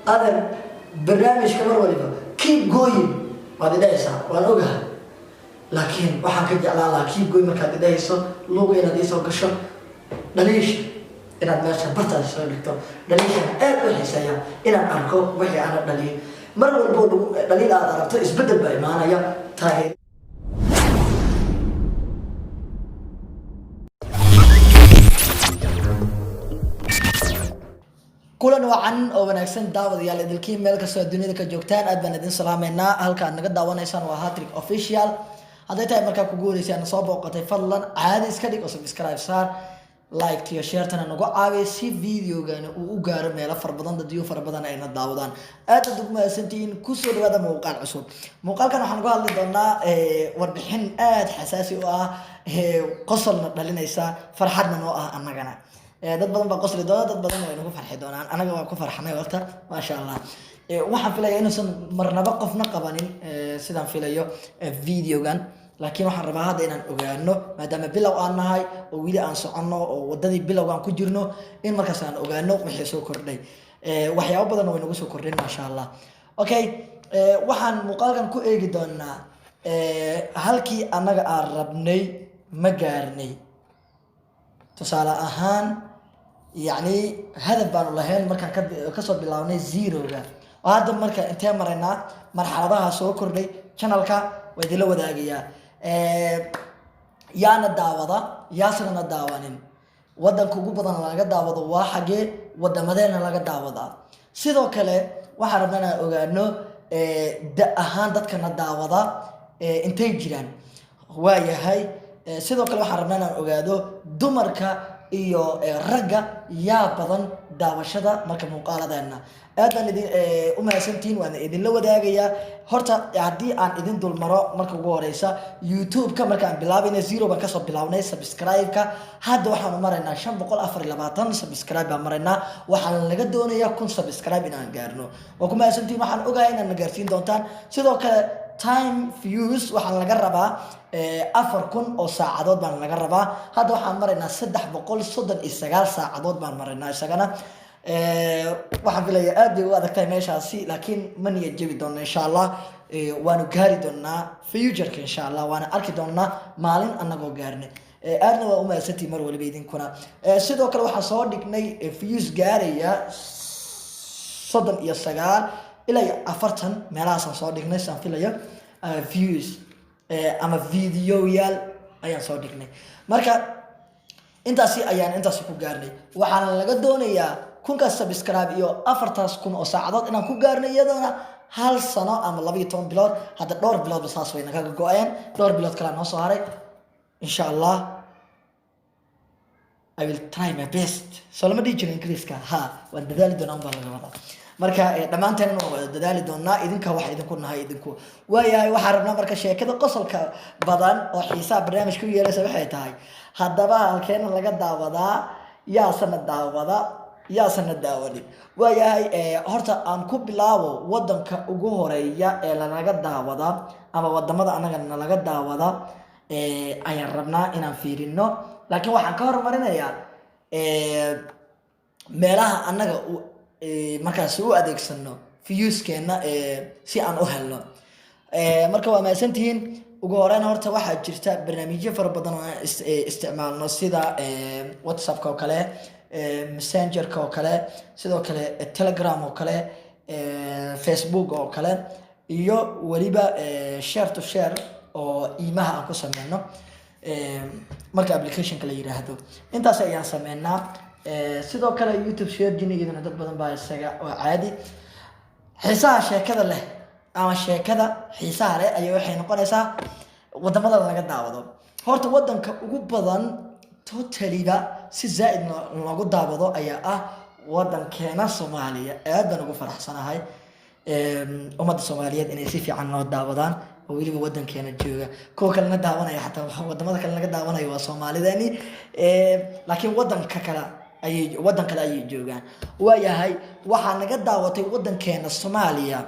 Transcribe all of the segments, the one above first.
Adeer, barnaamijka mar waliba "keep going" waad idhahaysaa, waan ogahay, laakiin waxaan ka jeclaan lahaa "keep going" markaad idhahayso luga inaad iisoo gasho, dhaliisha inaad meesha bartaas soo dhigto. Dhaliishana aad u xiiseeya inaan arko wixii aana dhaliil. Mar walbo lagu dhaliil aad aragto, isbeddel baa imaanaya. Taageer. Kulan wacan oo wanaagsan, daawadayaal idilkiin meel kastoo dunida ka joogtaan, aad baan idin salaameynaa. Halka aad naga daawanaysaan waa Hatrick Official. Hadday tahay markaa kugu horeysay aadna soo booqatay, fadlan caadi iska dhig oo subscribe saar, like iyo sharetana nagu caawiya si videogani uu u gaaro meelo fara badan, dadyo fara badan ayna daawadaan. Aad aad ugu mahadsantihiin. Kusoo dhawaada muuqaal cusub. Muuqaalkan waxaan uga hadli doonaa warbixin aad xasaasi u ah, qosolna dhalinaysa, farxadna noo ah annagana. Dad badan baa qosli doona, dad badan way nagu farxi doonaan. Anaga waan ku farxnay horta, maasha Allah. Waxaan filaya inuusan marnaba qofna qabanin, sidaan filayo videogan, laakiin waxaan rabaa hadda inaan ogaano, maadaama bilow aan nahay oo weli aan soconno oo wadadii bilowgaan ku jirno, in markaas aan ogaano wixii soo kordhay. Waxyaabo badan way nagu soo kordhin, maasha Allah. Okay, waxaan muuqaalkan ku eegi doonaa halkii annaga aan rabnay ma gaarnay. Tusaale ahaan, yacni hadaf baanu lahayn markaan kasoo bilaabnay zeroga oo hadda marka intee maraynaa, marxaladaha soo kordhay channelka waa idinla wadaagayaa. Yaana daawada, yaasnana daawanin? Wadanka ugu badan laga daawado waa xagee? Wadamadeena laga daawadaa? Sidoo kale waxaan rabnaa inaan ogaano da ahaan dadkana daawada intay jiraan. Waayahay, sidoo kale waxaan rabnaa inaan ogaado dumarka iyo ragga yaa badan daawashada marka muuqaaladeena. Aad baan idin u mahadsantihiin, waan idinla wadaagayaa. Horta haddii aan idin dulmaro, marka ugu horeysa YouTube-ka markaan bilaabayna zero baan kasoo bilaabnay subscribe-ka. Hadda waxaanu maraynaa 524 subscribe baan maraynaa. Waxaan laga doonayaa 1000 subscribe inaan gaarno. Waa ku mahadsantihiin, waxaan ogahay inaad na gaarsiin doontaan. Sidoo kale time views waxaan laga rabaa 4000 oo saacadood baan laga rabaa. Hadda waxaan maraynaa 339 saacadood baan maraynaa. Isagana waxaan filayaa aad bay u adagtahay meeshaasi, laakiin ma niyad jabi doona, insha Allah. Waanu gaari doonaa futureka, insha Allah, waana arki doonaa maalin anagoo gaarnay. Aadna waa umahadsantihi mar waliba idinkuna. Sidoo kale waxaan soo dhignay views gaaraya 39 ilaa iyo 40 meelahaasaan soo dhignay, saan filayo, views ama videoyaal ayaan soo dhignay. Marka intaasi ayaan intaasi ku gaarnay. Waxaana laga doonayaa 1000-kaas subscribe iyo 4000 oo saacadood inaan ku gaarnay iyadoona hal sano ama 12 bilood. Hadda dhowr biloodba saas way nagaga go-een, dhowr bilood kalea noo soo haray. Insha Allah, I will try my best. Soo lama dhihi jiro Ingiriiska? Ha, waan dadaali doonaa unbaa laga wadaa. Marka dhammaanteen waan wada dadaali doonaa, idinka waxa idinku nahay idinku. Waayahay, waxaan rabnaa marka sheekada qosolka badan oo xiisaha barnaamijka u yeelaysa waxay tahay: haddaba halkeena laga daawadaa, yaasana daawada, yaasana daawanin? Waayahay, horta aan ku bilaabo wadanka ugu horeeya ee lanaga daawada ama wadamada anaga nalaga daawada ayaan rabnaa inaan fiirino, laakiin waxaan ka hormarinayaa meelaha annaga markaasi u adeegsano viewskeena si aan u helno. Marka waa mahadsantihiin. Ugu horeyn horta waxaa jirta barnaamijyo fara badan oo aan isticmaalno, sida WhatsAppka oo kale, Messengerka oo kale, sidoo kale Telegram oo kale, Facebook oo kale, iyo weliba share to share oo iimaha aan ku sameyno marka applicationka la yiraahdo. Intaas ayaan sameynaa. Sidoo kale YouTube sharing iyaduna dad badan baa isaga oo caadi. Xiisaha sheekada leh ama sheekada xiisaha leh ayaa waxay noqonaysaa wadamada laga daawado. Horta wadanka ugu badan totallyba si zaa-id loogu daawado ayaa ah wadankeena Soomaaliya. Aad baan ugu faraxsanahay ummadda Soomaaliyeed inay si fiican noo daawadaan oo weliba wadankeena jooga. Kuwa kalena daawanaya, xataa wadamada kale laga daawanayo waa Soomaalidani, laakiin wadanka kale ayay, wadan kale ayay joogaan. Waayahay, waxaa naga daawatay wadankeena Soomaaliya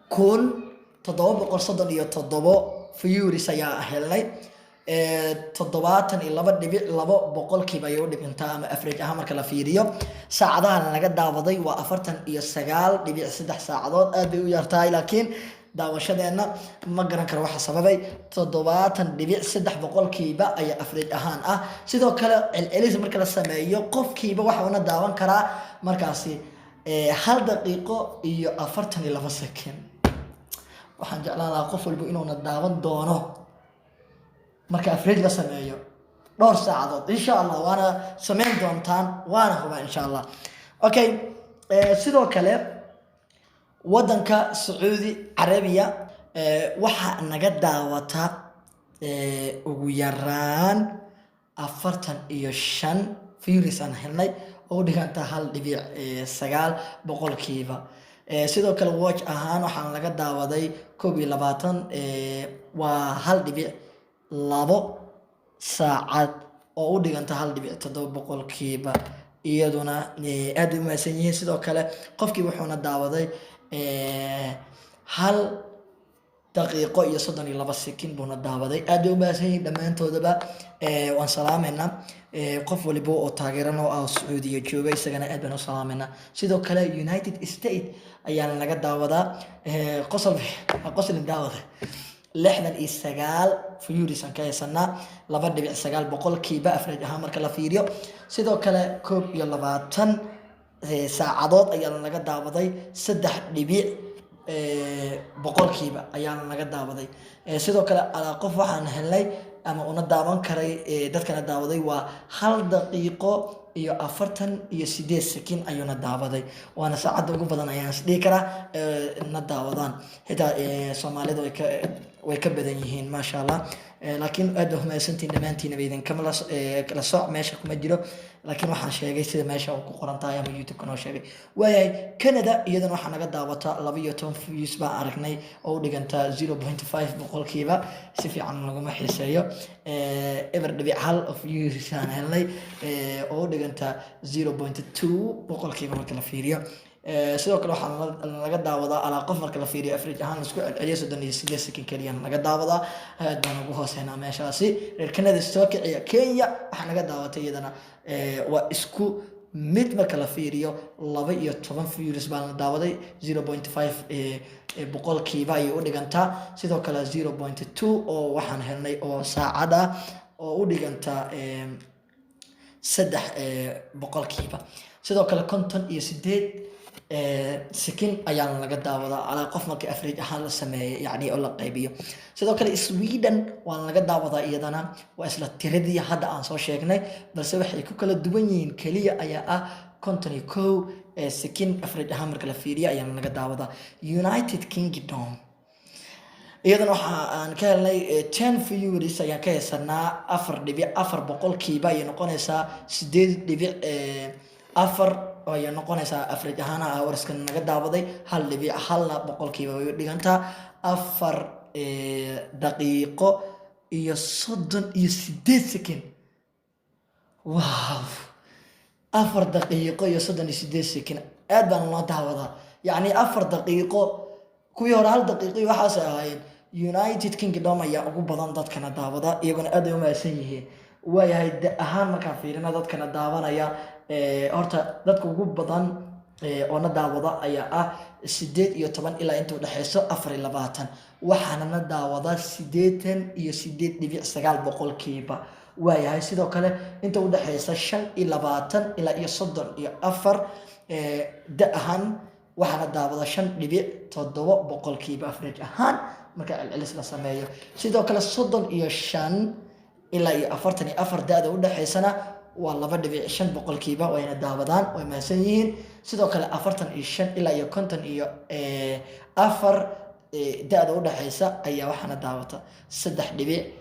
1737 viewers ayaa helnay. 72.2% ayay u dhigantaa ama average ahaan marka la fiiriyo. Saacadaha laga daawaday waa 49.3 saacadood. Aad bay u yartahay, laakiin daawashadeenna ma garan karo waxa sababay. 70.3% ayaa average ahaan ah. Sidoo kale celcelis marka la sameeyo, qofkiiba waxa una daawan karaa markaasi 1 daqiiqo iyo 42 second. Waxaan jeclaan lahaa qof walba inuuna daawan doono marka average la sameeyo dhowr saacadood, insha Allah. Waana sameyn doontaan, waana hubaa, insha Allah. Okay, sidoo kale wadanka Sacuudi Carabiya waxaa naga daawata ugu yaraan 45 viewers aan helnay oo u dhiganta 1.9%. Sidoo kale watch ahaan waxaan laga daawaday 21, waa 1.2 saacad oo u dhiganta 1.7%. Iyaduna aad bay umahadsan yihiin. Sidoo kale qofkii wuxuuna daawaday 1 daqiiqo iyo 32 second buuna daawaday. Aad bay umahadsan yihiin dhammaantoodaba, waan salaameynaa. Qof waliba oo taageeran oo ah Sacuudiya jooga, isagana aad baan u salaameynaa. Sidoo kale United State ayaana laga daawadaa. Qosol qoslin daawada, 69 viewers aan ka haysanaa, 2.9% average ahaan marka la fiiriyo. Sidoo kale 21 saacadood ayaana laga daawaday, 3 dhibic boqolkiiba ayaana laga daawaday. Sidoo kale alaa qof waxaan helnay ama una daawan karay, dadkana daawaday waa 1 daqiiqo iyo 48 second ayuuna daawaday, waana saacadda ugu badan ayaan is dhihi karaa na daawadaan. Xitaa Soomaalidu way ka badan yihiin, maasha Allah. Laakiin aad baa humahadsantihin dhammaantiinaba. Idinkama kala sooc meesha kuma jiro, laakiin waxaan sheegay sida meesha uu ku qoran tahay ama YouTube-ka noo sheegay. Waayahay, Canada iyadana waxaa naga daawata 12 views baan aragnay oo u dhiganta 0.5%. Si fiican laguma xiiseeyo. 0.1 of views aan helnay oo u dhiganta 0.2% marka la fiiriyo. Sidoo kale waxaa laga daawadaa alaa qof marka la fiiriyo average ahaan laisku celceliyo 38 second keliya laga daawadaa. Aad baan ugu hooseynaa meeshaasi. Reer Canada soo kiciya. Kenya waxaa naga daawatay iyadana waa isku mid marka la fiiriyo, 12 viewers baan la daawaday, 0.5% ayay u dhigantaa. Sidoo kale 0.2 oo waxaan helnay oo saacad ah oo u dhiganta 3%. Sidoo kale 58 second ayaana laga daawadaa alaa qof marka average ahaan la sameeyo, yacni oo la qaybiyo. Sidoo kale Sweden waana laga daawadaa, iyadana waa isla tiradii hadda aan soo sheegnay, balse waxay ku kala duwan yihiin keliya ayaa ah 51 second average ahaan marka la fiiriyo ayaana laga daawadaa. United Kingdom iyadana waxa aan ka helnay 10 viewers ayaan ka haysanaa, 4.4% ayay noqonaysaa, 8.4 ayay noqonaysaa average ahaan hours-ka naga daawaday, 1.1-na boqolkiiba way dhigantaa. 4 daqiiqo iyo 38 second. Wow, 4 daqiiqo iyo 38 second aad baan loo daawadaa. Yacni 4 daqiiqo, kuwii hore 1 daqiiqo iyo waxaasay ahaayeen. United Kingdom ayaa ugu badan dadkana daawada, iyaguna aad ay u mahadsan yihiin. Waayahay, da ahaan markaan fiirino dadkana daawanaya, horta dadka ugu badan oo na daawada ayaa ah 18 ilaa inta udhexeyso 24, waxaana na daawada 88.9%. Waayahay, sidoo kale inta udhexeysa 25 ilaa iyo 34 da ahaan waxaana daawada 5.7% average ahaan marka celcelis la sameeyo. Sidoo kale 35 ilaa iyo 44 da-da udhexeysana waa 2.5%, wayna daawadaan, way mahadsan yihiin. Sidoo kale 45 ilaa iyo 54 da-da udhexeysa ayaa waxaana daawata 3%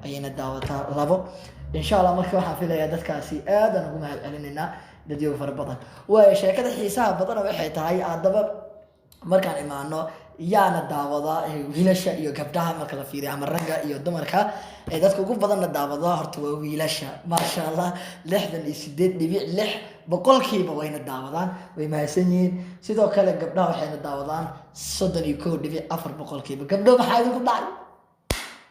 ayayna daawataa labo, insha Allah. Marka waxaan filayaa dadkaasi aadaan ugu mahad celinaynaa, dadyow fara badan. Waayo, sheekada xiisaha badana waxay tahay haddaba markaan imaano yaana daawada, wiilasha iyo gabdhaha marka la fiiriyo ama ragga iyo dumarka. Dadka ugu badanna daawada horta waa wiilasha, maasha Allah, 68.6% wayna daawadaan, way mahadsan yihiin. Sidoo kale gabdhaha waxayna daawadaan 31.4%. Gabdho, maxaa idinku dhacay?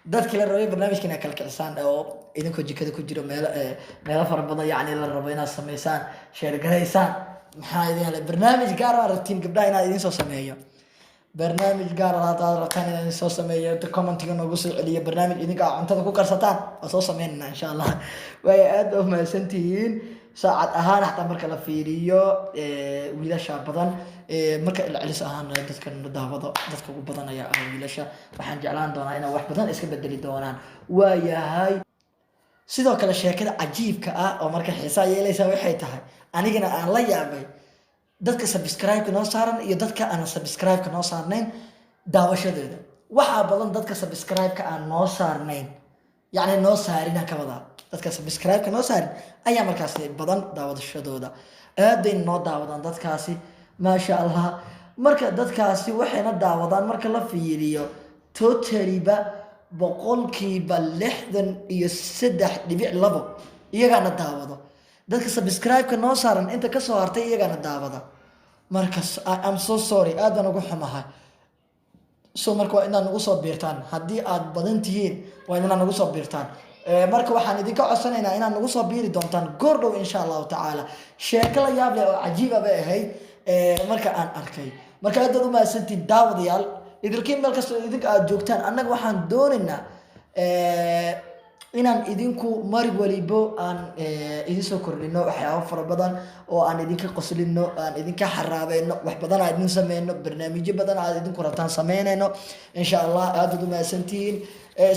Dadkii la rabay barnaamijka inaad kala kicisaan oo idinkoo jikada ku jiro, meelo meelo fara badan, yacni la rabo inaad samaysaan, share garaysaan. Maxaa idin helay? Barnaamij gaar ah rabtiin gabdhaha inaad idin soo sameeyo? Barnaamij gaar ah haddaad rabtaan inaan idin soo sameeyo, inta commentiga noogu soo celiyo barnaamij idinka aad cuntada ku karsataan, waa soo sameynayna insha Allah. Waayo, aad ba umahadsantihiin. Saacad ahaan xataa marka la fiiriyo, wiilasha badan. Marka celcelis ahaan dadka daawado, dadka ugu badan ayaa ah wiilasha. Waxaan jeclaan doonaa inay wax badan iska bedeli doonaan. Waayahay, sidoo kale sheekada cajiibka ah oo marka xiisaa yeelaysa waxay tahay, anigana aan la yaabay, dadka subscribe-ka noo saaran iyo dadka aan subscribe-ka noo saarnayn daawashadeeda. Waxaa badan dadka subscribe-ka aan noo saarnayn, yacni noo saarinaan ka wadaa, dadka subscribe-ka noo saarin ayaa markaasi badan daawadashadooda. Aad bay noo daawadaan dadkaasi, maasha Allah. Marka dadkaasi waxayna daawadaan, marka la fiiriyo totally-ba, 63.2% iyagaana daawado. Dadka subscribe-ka noo saaran inta kasoo hartay iyagaana daawada. Marka I'm so sorry, aad baan ugu xumahay. So marka waa inaad nagu soo biirtaan. Haddii aad badan tihiin, waa inaad nagu soo biirtaan. Marka waxaan idinka codsanaynaa inaad nagu soo biiri doontaan goor dhow insha Allahu tacaala. Sheeko la yaab leh oo cajiiba bay ahayd marka aan arkay. Marka aad baad umahadsantihiin, daawadayaal, idilkiin meel kastoo idinka aad joogtaan. Annaga waxaan doonaynaa inaan idinku mar walibo aan idin soo kordhino waxyaabo fara badan oo aan idinka qoslino, aan idinka xaraabeyno, wax badan aan idin sameyno, barnaamijyo badan aad idinku rabtaan sameynayno insha Allah. Aad baad umahadsantihiin.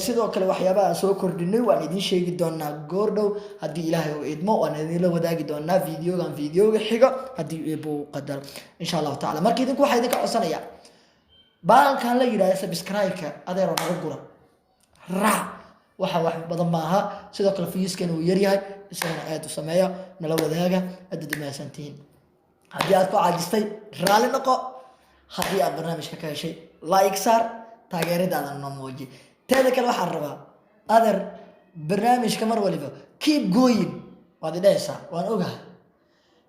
Sidoo kale waxyaabaha aan soo kordhinay waan idin sheegi doonaa goordhow haddii Ilaahay uu idmo. Waan idinla wadaagi doonaa videogan videoga xigo haddii Eebo uu qadaro insha Allahu tacala. Marka idinku waxaa idinka codsanaya baalkan la yidhahda subscribe-ka, adeeroo naga gura raac, waxa wax badan maaha. Sidoo kale views-kana uu yaryahay, isagana aad u sameeya, nala wadaaga. Aad baad umahadsantihiin. Haddii aad ku caajistay, raalli noqo. Haddii aad barnaamijka ka heshay, like saar, taageeradaada noo muuji. Teeda kale waxaan rabaa, adeer, barnaamijka mar waliba "keep going" waad idhahaysaa, waan ogahay,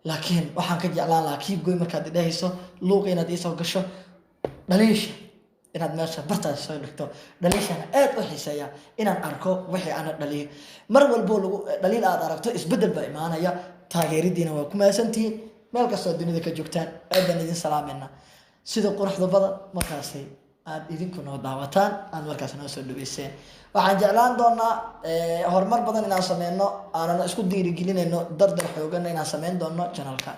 laakiin waxaan ka jeclaan lahaa "keep going" markaad idhahayso, luuqa inaad iisoo gasho, dhaliisha inaad meesha bartaas soo dhigto. Dhaliishana aad u xiiseeya inaan arko wixii ana dhaliyo. Mar walbo lagu dhaliil aad aragto, isbeddel baa imaanaya. Taageeridiina waa ku mahadsantihiin meel kastoo dunida ka joogtaan. Aad baan idin salaamayna sida quruxda badan markaasi aad idinku noo daawataan, aad markaas noo soo dhaweyseen. Waxaan jeclaan doonaa horumar badan inaan sameyno, aanan isku dhiirigelinayno, dardar xoogan inaan sameyn doono channelka.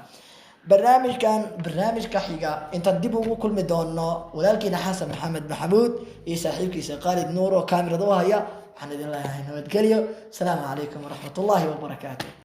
Barnaamijkan barnaamijka xiga intaan dib ugu kulmi doono, walaalkiina Xasan Maxamed Maxamuud iyo saaxiibkiisa Khaalid Nuur oo kaamirada u haya, waxaan idin leeyahay nabadgelyo. Asalaamu calaykum waraxmatullaahi wabarakaatu.